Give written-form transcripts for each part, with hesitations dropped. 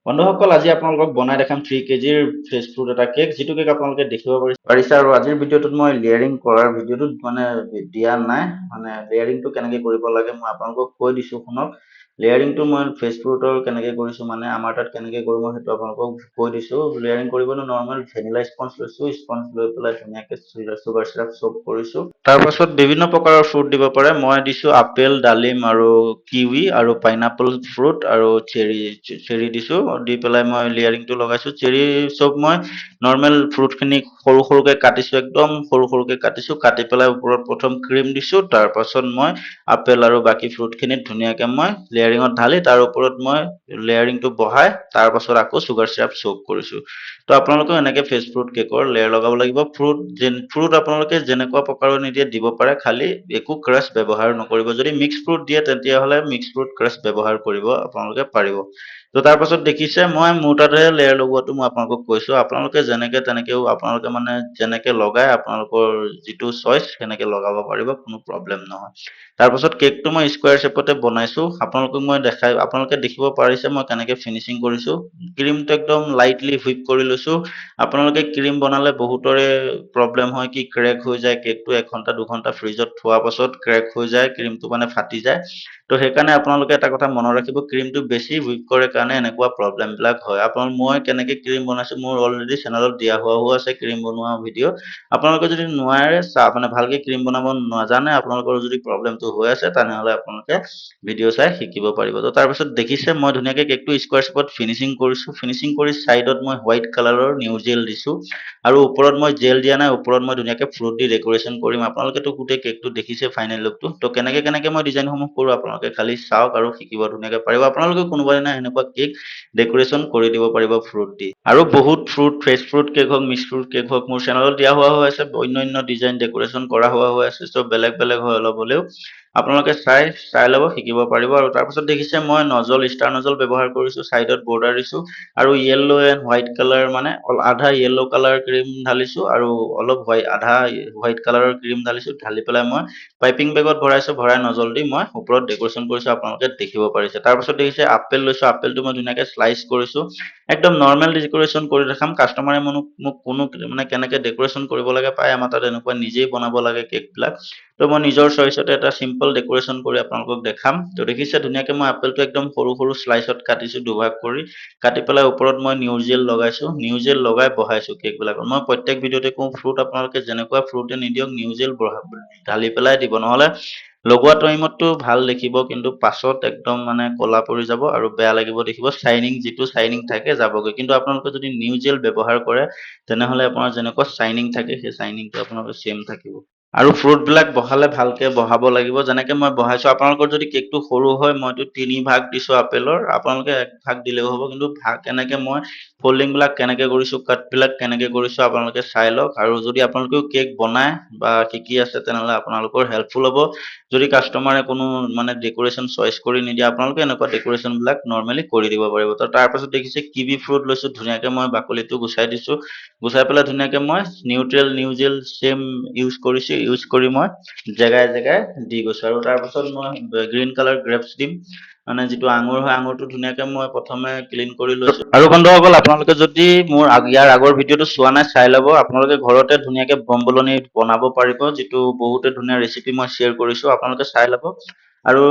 বন্ধুসকল, আজি আপোনালোকক বনাই দেখাম 3 কেজিৰ ফ্ৰেছ ফ্ৰুট এটা কেক, যিটো কেক আপোনালোকে দেখিব পাৰিছে। আৰু আজিৰ ভিডিঅ'টোত মই লেয়াৰিং কৰাৰ ভিডিঅ'টোত মানে দিয়া নাই। মানে লেয়াৰিংটো কেনেকে কৰিব লাগে মই আপোনালোকক কৈ দিছো, শুনক। লেয়াৰিংটো মই ফ্ৰেছ ফ্ৰুটৰ কেনেকে কৰিছো, মানে আমাৰ তাত কেনেকে কৰো, মই সেইটো আপোনালোকক কৈ দিছো। লেয়াৰিং কৰিবলৈ নৰ্মেল ভেনিলা স্পঞ্জ লৈছো। স্পঞ্জ লৈ পেলাই ধুনীয়াকে চুগাৰ চিৰাপ চ'ক কৰিছো। তাৰপাছত বিভিন্ন প্ৰকাৰৰ ফ্ৰুট দিব পাৰে। মই দিছো আপেল, ডালিম আৰু কিউই আৰু পাইনাপল ফ্ৰুট আৰু চেৰি চেৰি দিছো। দি পেলাই মই লেয়াৰিংটো লগাইছো। চেৰি চব মই নৰ্মেল ফ্ৰুটখিনি সৰু সৰুকে কাটিছো, একদম সৰু সৰুকে কাটিছো। কাটি পেলাই ওপৰত প্ৰথম ক্ৰীম দিছো। তাৰপাছত মই আপেল আৰু বাকী ফ্ৰুটখিনিত ধুনীয়াকে মই লেয়াৰিঙত ঢালি, তাৰ ওপৰত মই লেয়াৰিংটো বহাই, তাৰ পাছত আকৌ চুগাৰ চিৰাপ চ'ক কৰিছো। তো আপোনালোকেও এনেকে ফ্ৰেছ ফ্ৰুট কেকৰ লেয়াৰ লগাব লাগিব। ফ্ৰুট আপোনালোকে যেনেকুৱা প্ৰকাৰৰ নিদিয়ে দিব পাৰে, খালি একো ক্ৰাছ ব্যৱহাৰ নকৰিব। যদি মিক্স ফ্ৰুট দিয়ে, তেতিয়াহ'লে মিক্স ফ্ৰুট ক্ৰাছ ব্যৱহাৰ কৰিব আপোনালোকে পাৰিব। তো তাৰপাছত দেখিছে, মই মোৰ তাতহে লেয়াৰ লগোৱাটো মই আপোনালোকক কৈছো। আপোনালোকে যেনেকে তেনেকেও, আপোনালোকে মানে যেনেকে লগাই, আপোনালোকৰ যিটো চইচ সেনেকে লগাব পাৰিব, কোনো প্ৰব্লেম নহয়। তাৰপাছত কেকটো মই স্কুৱেৰ শ্বেপতে বনাইছো। আপোনালোকক মই দেখাই, আপোনালোকে দেখিব পাৰিছে মই কেনেকে ফিনিচিং কৰিছো। ক্ৰীমটো একদম লাইটলি হুইপ কৰি লৈছো। আপোনালোকে ক্ৰীম বনালে বহুতৰে প্ৰব্লেম হয় কি, ক্ৰেক হৈ যায় কেকটো। এঘণ্টা 2 ঘণ্টা ফ্ৰিজত থোৱাৰ পাছত ক্ৰেক হৈ যায়, ক্ৰীমটো মানে ফাটি যায়। তো সেইকাৰণে আপোনালোকে এটা কথা মনত ৰাখিব, ক্ৰীমটো বেছি হুইপ কৰে কাৰণে এনেকুৱা প্ৰব্লেম বিলাক হয়। আপোনাৰ মই কেনেকে ক্ৰীম বনাইছো, মোৰ অলৰেডি চেনেলত দিয়া হোৱাও আছে ক্ৰীম বনোৱা ভিডিঅ'। আপোনালোকে যদি নোৱাৰে চা, মানে ভালকে ক্ৰীম বনাব নাজানে, আপোনালোকৰ যদি প্ৰব্লেমটো হৈ আছে, তেনেহ'লে আপোনালোকে ভিডিঅ' চাই শিকিব পাৰিব। তো তাৰপিছত দেখিছে, মই ধুনীয়াকে কেকটো স্কুৱেৰ শ্বেপত ফিনিচিং কৰিছো। ফিনিচিং কৰি ছাইডত মই হোৱাইট কালাৰৰ নিউ জেল দিছো আৰু ওপৰত মই জেল দিয়া নাই। ওপৰত মই ধুনীয়াকে ফ্ৰুট দি ডেক'ৰেশ্যন কৰিম। আপোনালোকেতো গোটেই কেকটো দেখিছে, ফাইনেল লুকটো। তো কেনেকে কেনেকে মই ডিজাইনসমূহ কৰো, আপোনালোকে খালি চাওক আৰু শিকিব ধুনীয়াকে পাৰিব। আপোনালোকে কোনোবা দিনা এনেকুৱা কেক ডেক'ৰেশ্যন কৰি দিব পাৰিব ফ্ৰুট দি। আৰু বহুত ফ্ৰুট, ফ্ৰেছ ফ্ৰুট কেক হওক, মিক্স ফ্ৰুট কেক হওক, মোৰ চেনেলত দিয়া হোৱা হৈ আছে। অন্য অন্য ডিজাইন ডেক'ৰেশ্যন কৰা হোৱা হৈ আছে। চব বেলেগ বেলেগ হয় অলপ হ'লেও, আপোনালোকে চাই চাই ল'ব, শিকিব পাৰিব। আৰু তাৰপাছত দেখিছে, মই নজল, ষ্টাৰ নজল ব্যৱহাৰ কৰিছো, ছাইডত বৰ্ডাৰ দিছো আৰু য়েল্ল' এণ্ড হোৱাইট কালাৰ, মানে আধা য়েল্ল' কালাৰ ক্ৰীম ঢালিছো আৰু অলপ হোৱাইট, আধা হোৱাইট কালাৰৰ ক্ৰীম ঢালিছো। ঢালি পেলাই মই পাইপিং বেগত ভৰাইছো। ভৰাই নজল দি মই ওপৰত ডেক'ৰেশ্যন কৰিছো, আপোনালোকে দেখিব পাৰিছে। তাৰপাছত দেখিছে, আপেল লৈছো। আপেলটো মই ধুনীয়াকে শ্লাইচ কৰিছো। একদম নৰ্মেল ডেক'ৰেশ্যন কৰি দেখাম। কাষ্টমাৰে মোক কোনো মানে কেনেকে ডেক'ৰেশ্যন কৰিব লাগে পাই, আমাৰ তাত এনেকুৱা নিজেই বনাব লাগে কেকবিলাক। তো মই নিজৰ চইচতে এটা চিম্পল ডেক'ৰেশ্যন কৰি আপোনালোকক দেখাম। তো দেখিছে, ধুনীয়াকে মই আপেলটো একদম সৰু সৰু শ্লাইচত কাটিছো, দুভাগ কৰি কাটি পেলাই ওপৰত মই নিউ জেল লগাইছো। নিউ জেল লগাই বহাইছো কেকবিলাকত। মই প্ৰত্যেক ভিডিঅ'তে কওঁ, ফ্ৰুট আপোনালোকে যেনেকুৱা ফ্ৰুটে নিদিয়ক, নিউ জেল ঢালি পেলাই দিব। নহ'লে লগোৱা টাইমতটো ভাল দেখিব, কিন্তু পাছত একদম মানে ক'লা পৰি যাব আৰু বেয়া লাগিব দেখিব। চাইনিং, যিটো চাইনিং থাকে, যাবগৈ। কিন্তু আপোনালোকে যদি নিউ জেল ব্যৱহাৰ কৰে, তেনেহ'লে আপোনাৰ যেনেকুৱা চাইনিং থাকে, সেই চাইনিংটো আপোনালোকৰ ছেম থাকিব। আৰু ফ্ৰুটবিলাক বহালে ভালকে বহাব লাগিব, যেনেকে মই বহাইছো। আপোনালোকৰ যদি কেকটো সৰু হয়, মইতো তিনি ভাগ দিছো আপেলৰ, আপোনালোকে এক ভাগ দিলেও হ'ব। কিন্তু ভাগ কেনেকে, মই ফল্ডিং বিলাক কেনেকে কৰিছো, কাট বিলাক কেনেকে কৰিছো, আপোনালোকে চাই লওক। আৰু যদি আপোনালোকেও কেক বনায় বা শিকি আছে, তেনেহ'লে আপোনালোকৰ হেল্পফুল হ'ব। যদি কাষ্টমাৰে কোনো মানে ডেক'ৰেশ্যন চইচ কৰি নিদিয়ে, আপোনালোকে এনেকুৱা ডেক'ৰেশ্যন বিলাক নৰ্মেলি কৰি দিব পাৰিব। তো তাৰপাছত দেখিছে, কিবি ফ্ৰুট লৈছো। ধুনীয়াকে মই বাকলিটো গুচাই দিছো। গুচাই পেলাই ধুনীয়াকে মই neutral new gel same use কৰিছো। ইউজ কৰি মই জেগাই জেগাই দি গৈছো। আৰু তাৰপাছত মই গ্ৰীণ কালাৰ গ্ৰেপছ দিম, মানে যিটো আঙুৰ হয়, আঙুৰটো ধুনীয়াকে মই প্ৰথমে ক্লিন কৰি লৈছো। আৰু বন্ধুসকল, আপোনালোকে যদি মোৰ ইয়াৰ আগৰ ভিডিঅ'টো চোৱা নাই, চাই ল'ব। আপোনালোকে ঘৰতে ধুনীয়াকে বম্বলনি বনাব পাৰিব, যিটো বহুতে ধুনীয়া ৰেচিপি মই শ্বেয়াৰ কৰিছো। আপোনালোকে চাই ল'ব আৰু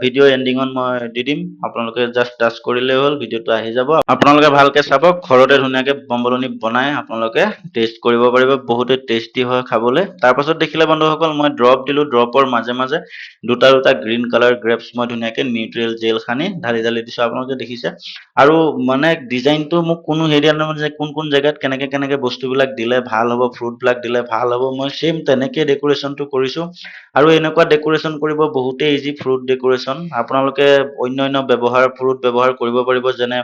ভিডিঅ' এণ্ডিঙত মই দি দিম। আপোনালোকে জাষ্ট টাচ কৰিলেই হ'ল, ভিডিঅ'টো আহি যাব। আপোনালোকে ভালকে চাব। ঘৰতে ধুনীয়াকে বম্বলনি বনাই আপোনালোকে টেষ্ট কৰিব পাৰিব। বহুতে টেষ্টি হয় খাবলৈ। তাৰপাছত দেখিলে বন্ধুসকল, মই ড্ৰপ দিলো। ড্ৰপৰ মাজে মাজে দুটা দুটা গ্ৰীণ কালাৰ গ্ৰেপছ মই ধুনীয়াকে নিউট্ৰেল জেল সানি ঢালি ঢালি দিছো, আপোনালোকে দেখিছে। আৰু মানে ডিজাইনটো মোক কোনো হেৰি দিয়া নাই যে কোন কোন জেগাত কেনেকে কেনেকে বস্তুবিলাক দিলে ভাল হ'ব, ফ্ৰুটবিলাক দিলে ভাল হ'ব। মই ছেম তেনেকে ডেক'ৰেশ্যনটো কৰিছো। আৰু এনেকুৱা ডেক'ৰেশ্যন কৰিব বহুতেই ইজি ফ্ৰুট ডেক'ৰেশ্যন। আপোনালোকে অন্য অন্য ব্যৱহাৰ ফ্ৰুট ব্যৱহাৰ কৰিব পাৰিব, যেনে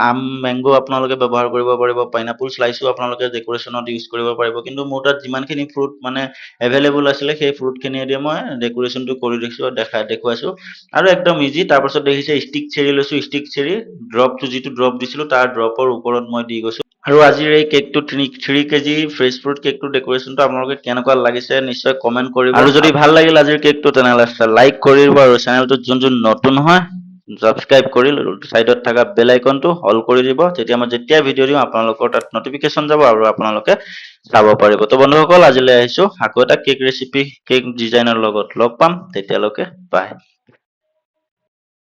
আম, মেংগ' আপোনালোকে ব্যৱহাৰ কৰিব পাৰিব, পাইনাপল শ্লাইচো আপোনালোকে ডেক'ৰেশ্যনত ইউজ কৰিব পাৰিব। কিন্তু মোৰ তাত যিমানখিনি ফ্ৰুট মানে এভেইলেবল আছিলে, সেই ফ্ৰুটখিনিয়েদি মই ডেক'ৰেশ্যনটো কৰি দিছো, দেখাই দেখুৱাইছো আৰু একদম ইজি। তাৰপাছত দেখিছে, ষ্টিক চেৰি লৈছো। ষ্টিক চেৰি ড্ৰপটো, যিটো ড্ৰপ দিছিলো, তাৰ ড্ৰপৰ ওপৰত মই দি গৈছো। আৰু আজিৰ এই কেকটো 3 কেজি ফ্ৰেছ ফ্ৰুট কেকটো ডেক'ৰেশ্যনটো আপোনালোকে কেনেকুৱা লাগিছে, নিশ্চয় কমেণ্ট কৰিব। আৰু যদি ভাল লাগিল আজিৰ কেকটো, তেনেহ'লে লাইক কৰিব আৰু চেনেলটোত যোন যোন নতুন হয়, ছাবস্ক্ৰাইব কৰি ছাইডত থকা বেল আইকনটো অল কৰি দিব। তেতিয়া মই যেতিয়া ভিডিঅ' দিওঁ, আপোনালোকৰ তাত নটিফিকেশ্যন যাব আৰু আপোনালোকে চাব পাৰিব। তো বন্ধুসকল, আজিলৈ আহিছোঁ। আকৌ এটা কেক ৰেচিপি, কেক ডিজাইনৰ লগত লগ পাম। তেতিয়ালৈকে বাই।